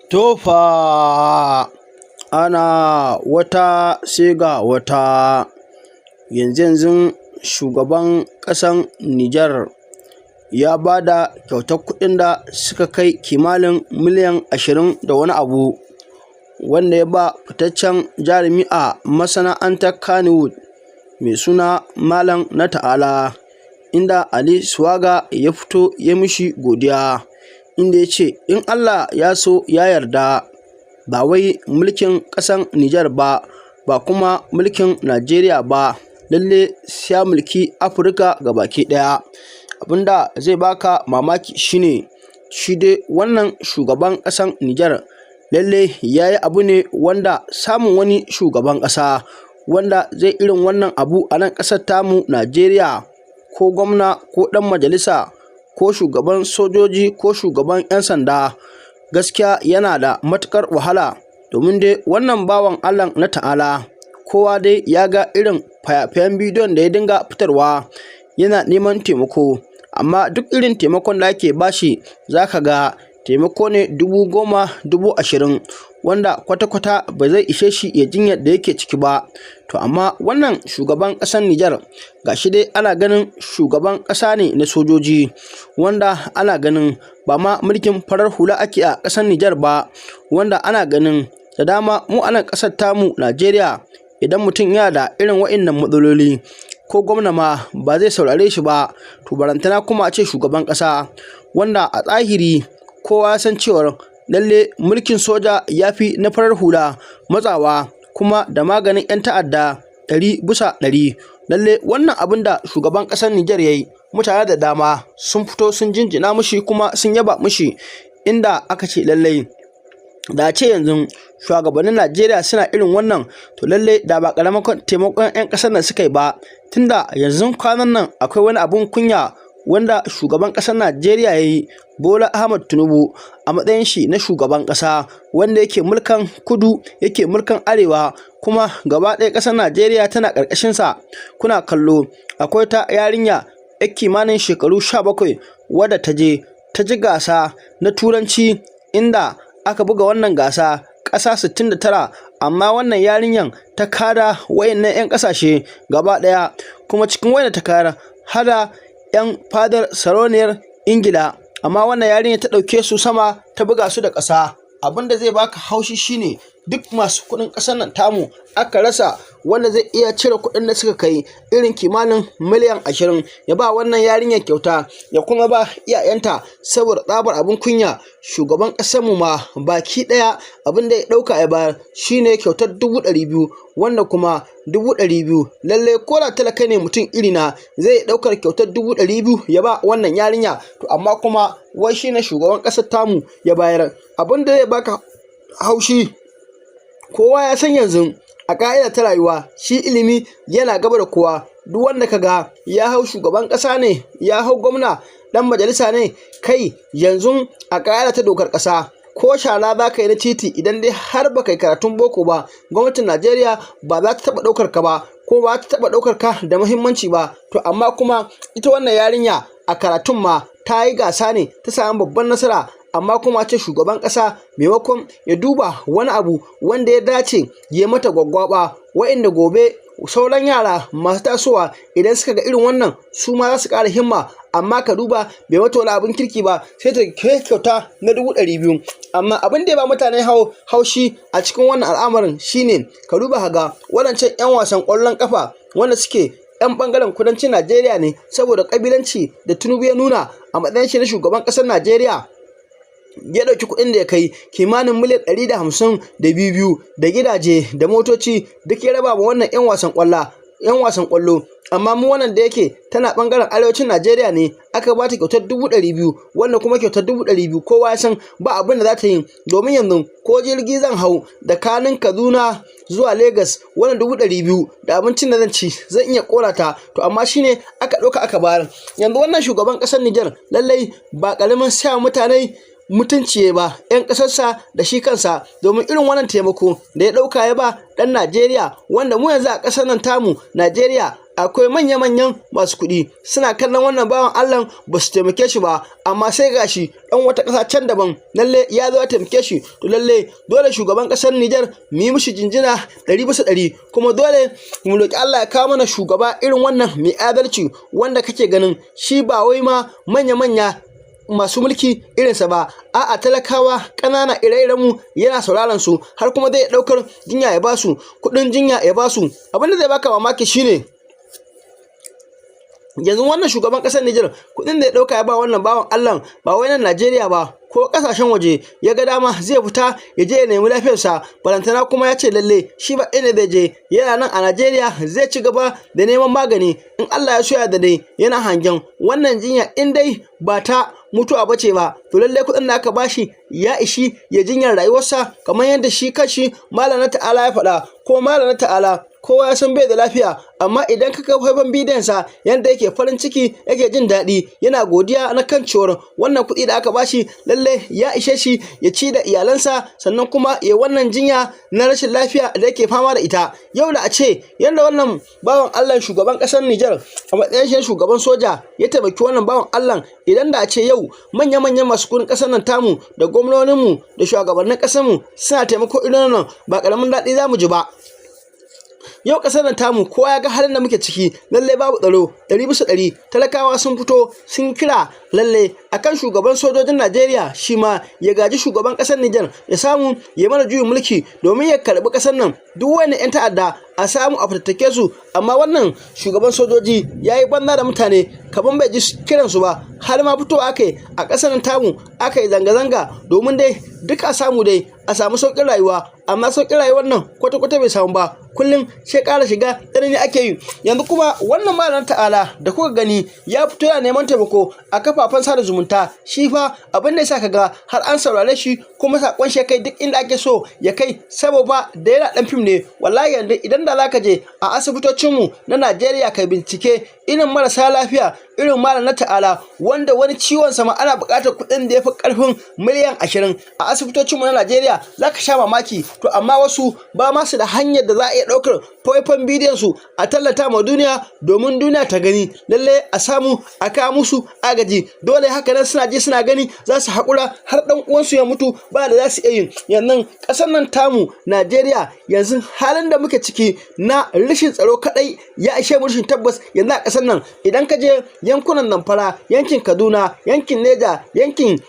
To fa, ana wata sai ga wata. Yanzu-yanzun shugaban ƙasan Nijar ya ba da kyautar kuɗin da suka kai kimanin miliyan 20 da wani abu, wanda ya ba fitaccen jarumi a masana'antar Kannywood mai suna Malam Nata'ala, inda Ali Swaga ya fito ya mishi godiya, inda ya ce in Allah ya so ya yarda, ba wai mulkin ƙasar Nijar ba, ba kuma mulkin Najeriya ba, lalle sai ya mulki Afirka gabaki ɗaya. Abinda zai baka mamaki shine shi dai wannan shugaban ƙasar Nijar lalle ya yi abu ne wanda samun wani shugaban ƙasa wanda zai irin wannan abu a nan ƙasar tamu Najeriya, ko gwamna ko ɗan majalisa ko shugaban sojoji ko shugaban 'yan sanda, gaskiya yana da matuƙar wahala. Domin dai wannan bawan Allah na ta'ala, kowa dai ya ga irin fayafayen bidiyon da ya dinga fitarwa yana neman taimako, amma duk irin taimakon da ake bashi za ka ga taimako ne 10,000, 20,000, wanda kwata-kwata ba zai ishe shi ya jinyar da yake ciki ba. To amma wannan shugaban ƙasar Nijar, ga shi dai ana ganin shugaban ƙasa ne na sojoji, wanda ana ganin ba ma mulkin farar hula ake a ƙasar Nijar ba, wanda ana ganin da dama mu a nan ƙasar tamu Najeriya, idan mutum yana da irin wa'innan matsaloli, ko gwamna ma ba zai saurare shi ba, to barantana kuma a ce shugaban ƙasa, wanda a zahiri kowa ya san cewar lalle mulkin soja ya fi na farar hula matsawa kuma da maganin 'yan ta'adda 100%. Lalle wannan abin da shugaban ƙasar Nijar ya yi, mutane da dama sun fito sun jinjina mishi kuma sun yaba mishi, inda aka ce lallai da a ce yanzu shugabannin Najeriya suna irin wannan, to lalle da ba ƙaramin taimakon 'yan ƙasar nan suka yi ba. Tunda yanzu kwanan nan akwai wani abun kunya wanda shugaban ƙasar Najeriya ya yi, Bola Ahmed Tinubu, a matsayin shi na shugaban ƙasa wanda yake mulkan kudu, yake mulkan arewa, kuma gaba ɗaya ƙasar Najeriya tana ƙarƙashinsa. Kuna kallo, akwai ta yarinya 'yar kimanin shekaru 17 wadda ta je ta ji gasa na Turanci, inda aka buga wannan gasa ƙasa 69, amma wannan yarinyan ta kada wayannan 'yan ƙasashe gaba ɗaya, kuma cikin wayanda ta kayar hada 'yan fadar sarauniyar Ingila, amma wannan yarinya ta ɗauke su sama ta buga su da ƙasa. Abin da zai baka haushi shine duk masu kuɗin ƙasar nan tamu aka rasa wanda zai iya cire kuɗin da suka kai irin kimanin miliyan 20 ya ba wannan yarinyar kyauta ya kuma ba iyayenta, saboda tsabar abin kunya shugaban ƙasarmu ma baki ɗaya abin da ya ɗauka ya bayar shine kyautar 200,000, wanda kuma 200,000 lallai ko da talaka ne mutum irina zai ɗaukar kyautar 200,000 ya ba wannan yarinya. To amma kuma wai shine shugaban ƙasar tamu ya bayar. Abin da zai baka haushi, kowa ya san yanzu a ƙa'ida ta rayuwa shi ilimi yana gaba da kowa. Duk wanda ka ga ya hau shugaban ƙasa ne, ya hau gwamna, ɗan majalisa ne, kai yanzu a ƙa'ida ta dokar ƙasa, ko shara za ka yi na titi, idan dai har ba kai karatun boko ba, gwamnatin Najeriya ba za ta taɓa ɗaukar ka ba, ko ba ta taɓa ɗaukar ka da muhimmanci ba. To amma kuma ita wannan yarinya a karatun ma ta yi gasa ne ta samu babban nasara, amma kuma ce shugaban ƙasa maimakon ya duba wani abu wanda ya dace ya mata gwaggwaɓa, wa'inda gobe sauran yara masu tasowa idan suka ga irin wannan su ma za su ƙara himma, amma ka duba bai mata wani abin kirki ba sai ta kai kyauta na 200,000. Amma abin da ya ba mutane haushi a cikin wannan al'amarin shine ka duba ka ga waɗancan 'yan wasan ƙwallon ƙafa wanda suke 'yan ɓangaren kudancin Najeriya ne, saboda ƙabilanci da Tinubu ya nuna a matsayin shi na shugaban ƙasar Najeriya, ya ɗauki kuɗin da ya kai kimanin miliyan 152 da gidaje da motoci duk ya raba ma wannan 'yan wasan ƙwallo. Amma mu wannan da yake tana ɓangaren arewacin Najeriya ne, aka ba ta kyautar 200,000, wannan kuma kyautar 200,000 kowa ya san ba abin da za ta yi, domin yanzu ko jirgi zan hau da kanin Kaduna zuwa Legas, wannan 200,000 da abincin da zan ci zan iya ƙora ta. To amma shine aka ɗauka aka bayar. Yanzu wannan shugaban ƙasar Nijar lallai ba ƙaramin sa mutane mutunci ba 'yan ƙasarsa da shi kansa, domin irin wannan taimako da ya ɗauka ya ba ɗan Najeriya, wanda mu yanzu a ƙasar nan tamu Najeriya Akwai manya-manyan masu kuɗi suna kallon wannan bawan Allah ba su taimake shi ba, amma sai gashi ɗan wata ƙasa can daban lalle ya zo ya taimake shi. To lalle dole shugaban ƙasar Nijar mu yi mishi jinjina 100%, kuma dole mu roƙi Allah ya kawo mana shugaba irin wannan mai adalci, wanda kake ganin shi ba wai ma manya-manya masu mulki irinsa ba, a'a, talakawa ƙanana ire-iren mu yana sauraron su, har kuma zai ɗaukar jinya ya basu kuɗin jinya ya basu. Abin da zai baka mamaki shine yanzu wannan shugaban ƙasar Nijar, kuɗin da ya ɗauka ya ba wannan bawan Allah, ba wai nan Najeriya ba, ko ƙasashen waje ya ga dama zai fita ya je ya nemi lafiyarsa. Balantana kuma ya ce lalle shi ba inda zai je, yana nan a Najeriya zai ci gaba da neman magani. In Allah ya so ya da dai yana hangen wannan jinya, in dai ba ta mutuwa bace ba, to lalle kuɗin da aka bashi ya ishi ya jinyar rayuwarsa, kamar yadda shi kanshi Malam na Ta'ala ya faɗa. Ko Malam na Ta'ala kowa ya san bai da lafiya, amma idan ka ga faifan bidiyon sa yanda yake farin ciki, yake jin daɗi, yana godiya na kan cewar wannan kuɗi da aka bashi lalle ya ishe shi ya ci da iyalansa, sannan kuma ya wannan jinya na rashin lafiya da yake fama da ita. Yau da a ce yanda wannan bawan Allah, shugaban ƙasar Nijar, a matsayin shi shugaban soja, ya taimaki wannan bawan Allah, idan da a ce yau manya-manyan masu kuɗin ƙasar nan tamu da gwamnoninmu da shugabannin ƙasarmu suna taimako irin wannan, ba ƙaramin daɗi za mu ji ba. Yau ƙasar nan tamu kowa ya ga halin da muke ciki. Lalle babu tsaro 100%. Talakawa sun fito sun kira lalle akan shugaban sojojin Najeriya shi ma ya gaji shugaban ƙasar Nijar, ya samu ya mana juyin mulki domin ya karɓi ƙasar nan, duk wani 'yan ta'adda a samu a fatattake su. Amma wannan shugaban sojoji ya yi banza da mutane, kamar bai ji kiransu ba. Har ma fitowa aka yi a ƙasar nan tamu aka yi zanga-zanga domin dai duk a samu dai a samu sauƙin rayuwa, amma sauƙin rayuwar nan kwata-kwata bai samu ba, kullum sai ƙara shiga tsanani ake yi. Yanzu kuma wannan Malam Ta'ala da kuka gani ya fito yana neman taimako a kafafen sada zumunta. Shi fa abin da yasa kaga har an saurare shi kuma saƙon shi ya kai duk inda ake so ya kai, saboda da yana ɗan fim ne. Wallahi yanzu idan da zaka je a asibitocinmu na Najeriya kai bincike irin marasa lafiya irin Malam na Ta'ala, wanda wani ciwon sama ana buƙatar kuɗin da ya fi ƙarfin miliyan 20, a asibitocinmu na Najeriya za ka sha mamaki. To amma wasu ba ma su da hanyar da za a iya ɗaukar faifan bidiyon su a tallata ma duniya domin duniya ta gani, lalle a samu a kawo musu agaji. Dole haka nan suna ji suna gani za su haƙura har ɗan uwansu ya mutu, ba da za su iya yin. Yanzu ƙasar nan tamu Najeriya, yanzu halin da muke ciki na rashin tsaro kaɗai ya ishe mu rashin tabbas. Yanzu a ƙasar nan idan ka je yankunan Zamfara, yankin Kaduna, yankin Neja, yankin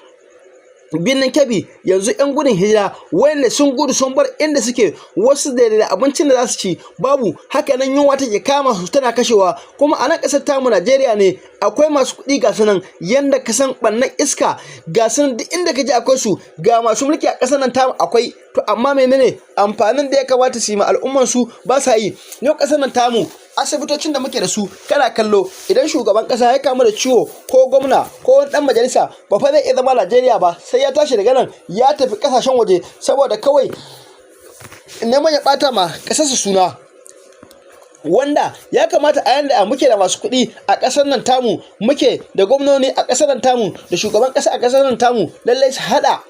Birnin Kebbi, yanzu 'yan gudun hijira wayanda sun gudu sun bar inda suke, wasu da abincin da za su ci babu, haka nan yunwa take kama su tana kashewa. Kuma a nan ƙasar tamu Najeriya ne akwai masu kuɗi, ga su nan yanda ka san ɓannan iska, ga su nan duk inda ka je akwai su. Ga masu mulki a ƙasar nan tamu akwai, to amma menene amfanin da ya kamata su yi ma al'umman su? Ba sa yi. Yau ƙasar nan tamu, asibitocin da muke da su kana kallo, idan shugaban kasa ya kamu da ciwo, ko gwamna, ko wani dan majalisa, ba fa zai iya zama Najeriya ba, sai ya tashi daga nan ya tafi kasashen waje, saboda kawai neman ya bata ma kasarsa suna. Wanda ya kamata a yanda muke da masu kuɗi a ƙasar nan tamu, muke da gwamnoni a ƙasar nan tamu, da shugaban ƙasa a ƙasar nan tamu, lallai su haɗa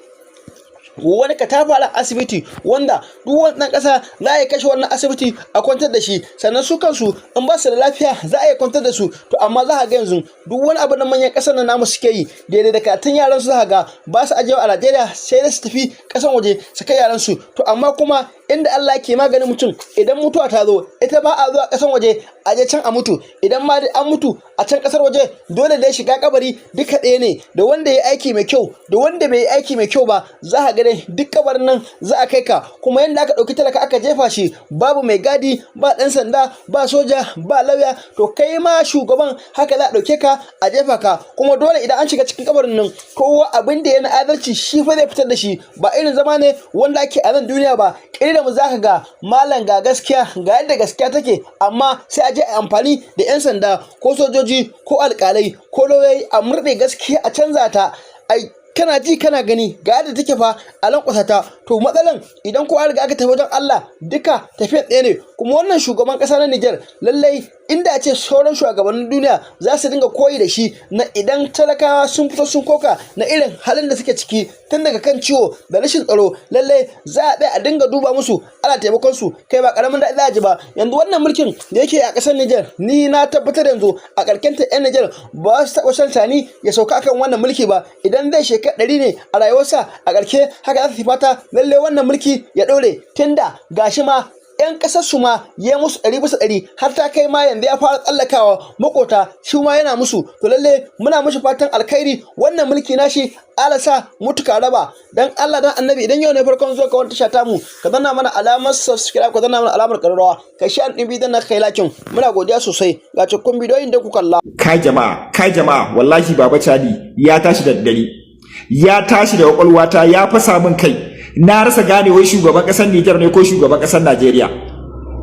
wani katafaren asibiti wanda duk wani ɗan ƙasa za a iya kashe wannan asibiti a kwantar da shi, sannan su kansu in ba su da lafiya za a iya kwantar da su. To amma za a ga yanzu duk wani abu na manyan ƙasar nan namu suke yi, daidai da karatun yaran su za a ga ba su ajiyewa a Najeriya, sai dai su tafi ƙasan waje su kai yaran su. To amma kuma inda Allah ke maganin mutum, idan mutuwa ta zo, ita ba a zuwa ƙasan waje a je can a mutu. Idan ma an mutu a can ƙasar waje, dole dai shiga kabari duka ɗaya ne, da wanda ya aiki mai kyau da wanda bai yi aiki mai kyau ba, za ka ga dai duk kabarin nan za a kai ka. Kuma yanda aka ɗauki talaka aka jefa shi, babu mai gadi, ba ɗan sanda, ba soja, ba lauya, to kai ma shugaban haka za a ɗauke ka a jefa ka. Kuma dole idan an shiga cikin kabarin nan, kowa abin da ya na adalci shi fa zai fitar da shi, ba irin zama ne wanda ake a nan duniya ba. Ƙila mu za ka ga malam, ga gaskiya, ga yadda gaskiya take, amma sai a je a amfani da 'yan sanda ko sojoji ko alƙalai ko lauyoyi a murɗe gaskiya, a canza ta. Ai kana ji kana gani ga yadda take fa, a lankwasa ta. To matsalan idan ko an riga aka tafi wajen Allah, duka tafiyar ɗaya ne. Kuma wannan shugaban ƙasa na Nijar lallai Inda a ce sauran shugabannin duniya za su dinga koyi da shi, na idan talakawa sun fito sun koka na irin halin da suke ciki, tun daga kan ciwo da rashin tsaro, lallai za a tsaya a dinga duba musu, ana taimakon su, kai ba karamin daɗi za a ji ba. Yanzu wannan mulkin da yake a ƙasar Nijar, ni na tabbatar yanzu a ƙarkenta 'yan Nijar ba su taɓa son Tani ya sauka akan wannan mulki ba. Idan zai shekara 100 ne a rayuwarsa, a ƙarshe haka za su fata lallai wannan mulki ya ɗore, tunda gashi ma 'yan ƙasar su ma ya musu 100%, har ta kai ma yanzu ya fara tsallakawa makota, shi ma yana musu. To lalle muna mushi fatan alkhairi, wannan mulki nashi Allah sa mutuka raba. Dan Allah dan Annabi, idan yau ne farkon zuwa ka wani tasha tamu, ka danna mana alamar subscribe, ka danna mana alamar ƙararrawa, kai shi an ɗin bidiyon na kai liking. Muna godiya sosai. Ga cikakkun bidiyoyin da ku kalla. Kai jama'a, kai jama'a, wallahi Baba Tani ya tashi da dare, ya tashi da kwakwalwata, ya fasa min kai. Na rasa gane wai shugaban kasar Nijar ne ko shugaban kasar Najeriya.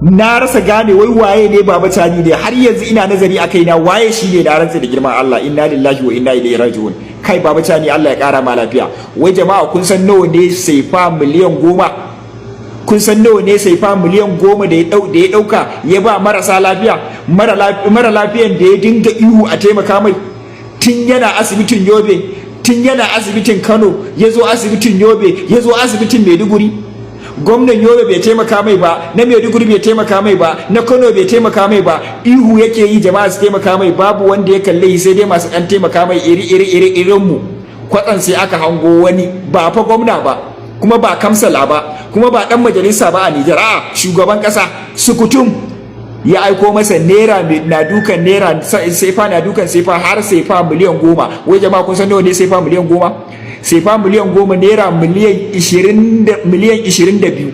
Na rasa gane wai waye ne Baba Tani ne. Har yanzu ina nazari a kaina waye shi ne. Na rantsa da girman Allah, inna lillahi wa inna ilaihi raji'un. Kai Baba Tani, Allah ya kara ma lafiya. Wai jama'a, kun san nawa ne saifa miliyan 10? Kun san nawa ne saifa miliyan 10 da ya dauka ya ba marasa lafiya, mara lafiyan da ya dinga ihu a taimaka mai tun yana asibitin Yobe, tun yana asibitin Kano, ya zo asibitin Yobe, ya zo asibitin Maiduguri? Gwamnan Yobe bai taimaka mai ba, na Maiduguri bai taimaka mai ba, na Kano bai taimaka mai ba. Ihu yake yi jama'a su taimaka mai, babu wanda ya kalle sai dai masu dan taimaka mai iri iri iri irin mu. Kwatsan sai aka hango wani, ba fa gwamna ba, kuma ba kamsala ba, kuma ba dan majalisa ba a Nijar, a shugaban kasa sukutum ya aiko masa naira na dukan naira, sefa na dukan sefa, har sefa miliyan 10. Wai jama'a, kun san nawa ne sefa miliyan 10? Sefa miliyan 10 naira miliyan 20, miliyan 22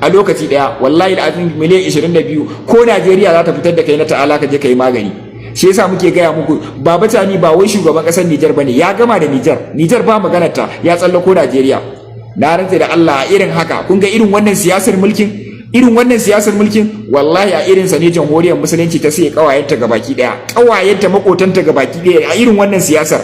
a lokaci daya. Wallahi da azin miliyan 22 ko Najeriya za ta fitar da kai na ta'ala ka je ka yi magani. Shi yasa muke gaya muku, Baba Tani ba wai shugaban kasar Nijar bane, ya gama da Nijar. Nijar ba maganar ta, ya tsallako Najeriya. Na rantse da Allah, a irin haka kun ga irin wannan siyasar mulkin, irin wannan siyasar mulkin, wallahi a irin sa ne Jamhuriyar Musulunci ta sai kawayenta gabaki daya, kawayenta, makotanta gabaki daya a irin wannan siyasar.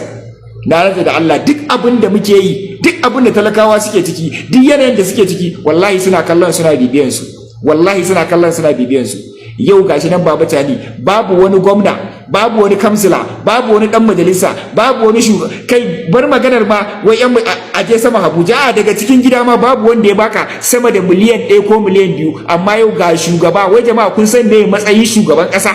Na rantse da Allah, duk abin da muke yi, duk abin da talakawa suke ciki, duk yanayin da suke ciki, wallahi suna kallon, suna bibiyan su. Wallahi suna kallon, suna bibiyan su. Yau gashi nan Baba Tani, babu wani gwamna, babu wani kamsila, babu wani dan majalisa, babu wani shugaba. Kai, bar maganar ma wai yan aje sama Abuja, a daga cikin gida ma babu wanda ya baka sama da miliyan 1 ko miliyan 2. Amma yau ga shugaba. Wai jama'a, kun san me matsayin shugaban kasa?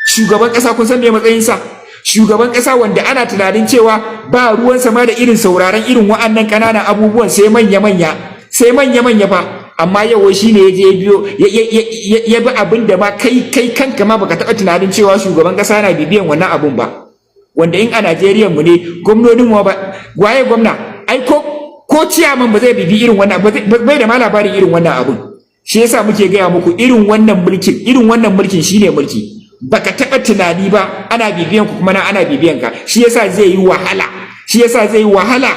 Shugaban kasa, kun san me matsayinsa? Shugaban kasa wanda ana tunanin cewa ba ruwan sama da irin sauraron irin wa'annan ƙananan abubuwan, sai manya-manya, sai manya-manya fa. Amma yau wai shine ya je ya biyo ya bi abin da ma kai kai kanka ma baka taɓa tunanin cewa shugaban kasa na bibiyan wannan abun ba. Wanda in a Najeriya mu ne, gwamnonin mu ba, waye gwamna? Ai ko ciyaman ba zai bibi irin wannan, bai da ma labarin irin wannan abun. Shi yasa muke gaya muku, irin wannan mulkin, irin wannan mulkin shine mulki baka taɓa tunani ba ana bibiyan ku, kuma na ana bibiyan ka. Shi yasa zai yi wahala, shi yasa zai yi wahala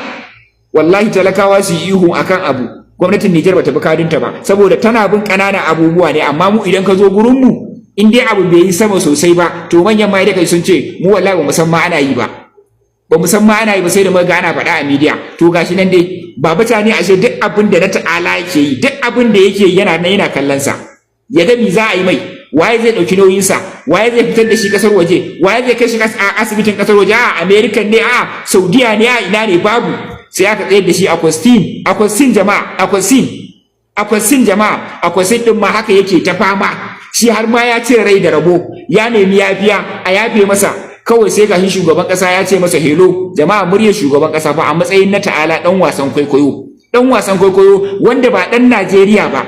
wallahi talakawa su yi ihu akan abu gwamnatin Nijar bata bi kadinta ba, saboda tana bin ƙananan abubuwa ne. Amma mu idan ka zo gurin mu, in dai abu bai yi sama sosai ba, to manyan ma kai sun ce mu wallahi ba mu san ma ana yi ba, ba mu san ma ana yi ba, sai da muka ga ana faɗa a media. To gashi nan dai Baba Tani, ashe duk abin da na ta'ala yake yi, duk abin da yake yi, yana nan yana kallon sa, ya ga me za a yi mai, waye zai ɗauki nauyinsa, waye zai fitar da shi ƙasar waje, waye zai kai shi a asibitin ƙasar waje, a American ne, a Saudiya ne, a ina ne. Babu. Sai aka tsayar da shi a Kwastin, a Kwastin jama'a, a Kwastin, a Kwastin jama'a, a Kwastin din ma haka yake ta fama shi, har ma ya cire rai da rabo, ya nemi yafiya, a yafe masa. Kawai sai gashi shugaban kasa ya ce masa hello. Jama'a, muryar shugaban kasa fa, a matsayin na ta'ala dan wasan kwaikwayo, dan wasan kwaikwayo wanda ba dan Najeriya ba,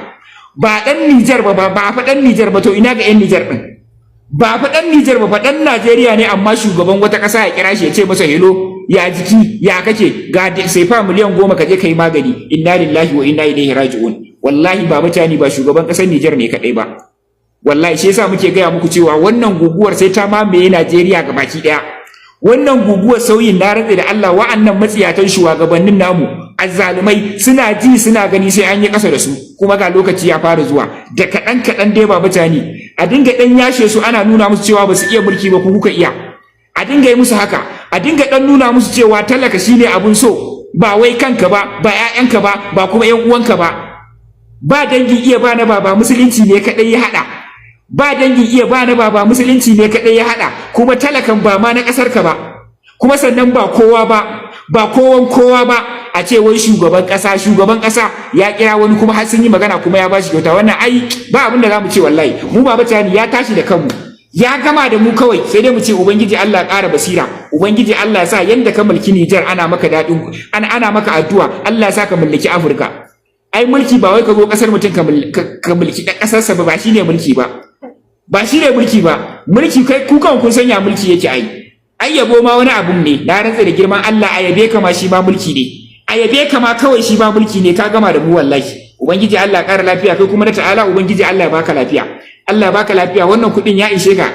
ba dan Nijar ba, ba fa dan Nijar ba, to ina ga yan Nijar din? Ba fa dan Nijar ba fa, dan Najeriya ne, amma shugaban wata kasa ya kira shi ya ce masa hello, ya jiki, ya kake, ga sefa miliyan 10 ka je ka yi magani. Inna lillahi wa inna ilaihi raji'un. Wallahi ba mutane ba, shugaban kasar Nijar ne kadai ba wallahi. Shi yasa muke gaya muku cewa wannan guguwar sai ta mamaye Najeriya gabaki daya, wannan guguwar sauyin. Na rantse da Allah, wa'annan matsiyatan shugabannin namu azzalumai suna ji suna gani, sai an yi ƙasa da su. Kuma ga lokaci ya fara zuwa da kaɗan kaɗan dai ba mutane a dinga ɗan yashe su, ana nuna musu cewa ba su iya mulki ba, ku kuka iya. A dinga yi musu haka, a dinga ɗan nuna musu cewa talaka shine abun so, ba wai kanka ba, ba 'ya'yanka ba, ba kuma 'yan uwanka ba, ba dangin iya ba na ba, ba musulunci ne kaɗai ya haɗa. Ba dangin iya ba na baba, musulunci ne kaɗai ya haɗa. Kuma talakan ba ma na ƙasar ka ba, kuma sannan ba kowa ba, ba kowan kowa ba, a ce wai shugaban ƙasa ya kira wani, kuma har sun yi magana, kuma ya bashi kyauta. Wannan ai ba abin da zamu ce wallahi. Mu Baba Tani ya tashi da kanmu, ya gama da mu kawai. Sai dai mu ce Ubangiji Allah ƙara basira, Ubangiji Allah ya sa yanda ka mulki Nijar ana maka daɗin ana maka addu'a, Allah ya sa ka mallaki Afirka. Ai mulki ba wai ka zo ƙasar mutum ka mulki ƙasarsa ba, ba shine mulki ba, ba shine mulki ba. Mulki kai ku kan kun sanya mulki yake. Ai yabo ma wani abun ne. Na rantsa da girman Allah, a yabe ka ma shi ma mulki ne. A yabe ka ma kawai shi ma mulki ne. Ka gama da mu wallahi. Ubangiji Allah ƙara lafiya. Kai kuma na ta'ala, Ubangiji Allah ya baka lafiya, Allah ya baka lafiya. Wannan kuɗin ya ishe ka.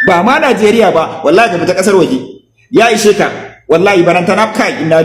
Ba ma Najeriya ba wallahi, ka fita kasar waje ya ishe ka wallahi. Barantana kai, inna